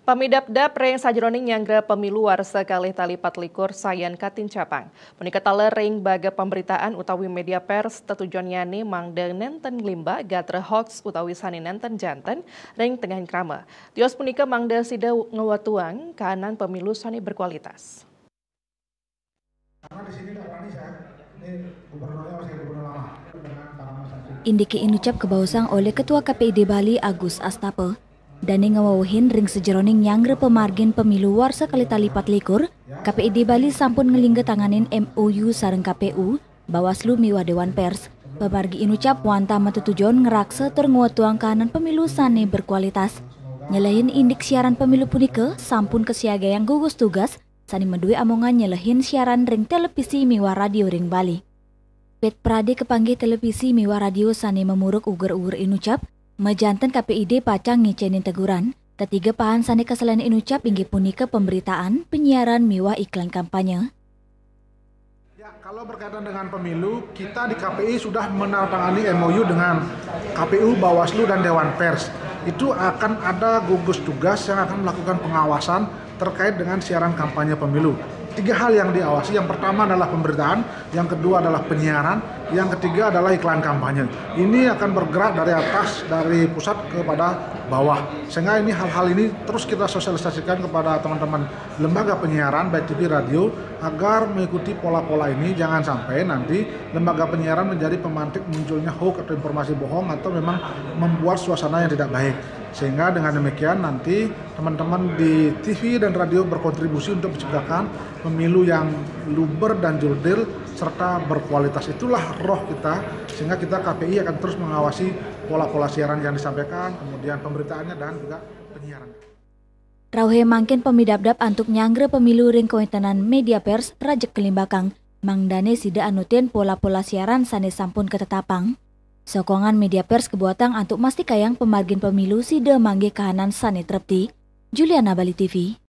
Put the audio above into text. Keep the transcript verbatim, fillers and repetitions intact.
Pamidabdab ring sajeroning nyanggra pemilu warsa kalih tali patlikur sayan katincapang. Punika taler ring baga pemberitaan utawi media pers tetujonnyané mangda nénten nglimba gatra hoax utawi sané nénten janten ring tengahing krama. Tios punika mangda sida ngwetuang kahanan pemilu sané berkualitas. Indiké inucap kabaosang olih Ketua K P I D Bali Agus Astapa. Dané ngawewehin ring sajeroning nyanggra pamargin pemilu warsa kalih tali patlikur, K P I D Bali sampun nglingga tanganin M O U sareng K P U, Bawaslu miwah Dewan Pers. Pamargi inucap wantah matetujon ngraksa tur ngwetuang kahanan pemilu sané berkualitas. Nyelehin indik siaran pemilu punika sampun kasiagayang gugus tugas sané madué amongan nyelehin siaran ring televisi miwah radio ring Bali. Pit pradé kapanggih televisi miwah radio sané mamuruk uger-uger inucap, majanten K P I D pacang ngicénin teguran. Tetiga pahan sané kaselehin inucap inggih punika pemberitaan, penyiaran miwah iklan kampanye. Ya, kalau berkaitan dengan pemilu, kita di K P I sudah menandatangani M O U dengan K P U, Bawaslu, dan Dewan Pers. Itu akan ada gugus tugas yang akan melakukan pengawasan terkait dengan siaran kampanye pemilu. Tiga hal yang diawasi, yang pertama adalah pemberitaan, yang kedua adalah penyiaran, yang ketiga adalah iklan kampanye. Ini akan bergerak dari atas, dari pusat kepada bawah. Sehingga ini hal-hal ini terus kita sosialisasikan kepada teman-teman lembaga penyiaran, baik T V, radio, agar mengikuti pola-pola ini. Jangan sampai nanti lembaga penyiaran menjadi pemantik munculnya hoax atau informasi bohong atau memang membuat suasana yang tidak baik. Sehingga dengan demikian nanti teman-teman di T V dan radio berkontribusi untuk menciptakan pemilu yang luber dan jurdil serta berkualitas. Itulah roh kita, sehingga kita K P I akan terus mengawasi pola-pola siaran yang disampaikan, kemudian pemberitaannya dan juga penyiarannya. Rauhé mangkin pamidabdab antuk nyanggra pemilu ring kawéntenan media pers rajeg kalimbakang, mangdané sida anutin pola-pola siaran sané sampun katetapang. Sokongan media pers kabuatang antuk mastikayang pamargin pemilu sida manggih kahanan sané trepti. Juliana, Bali T V.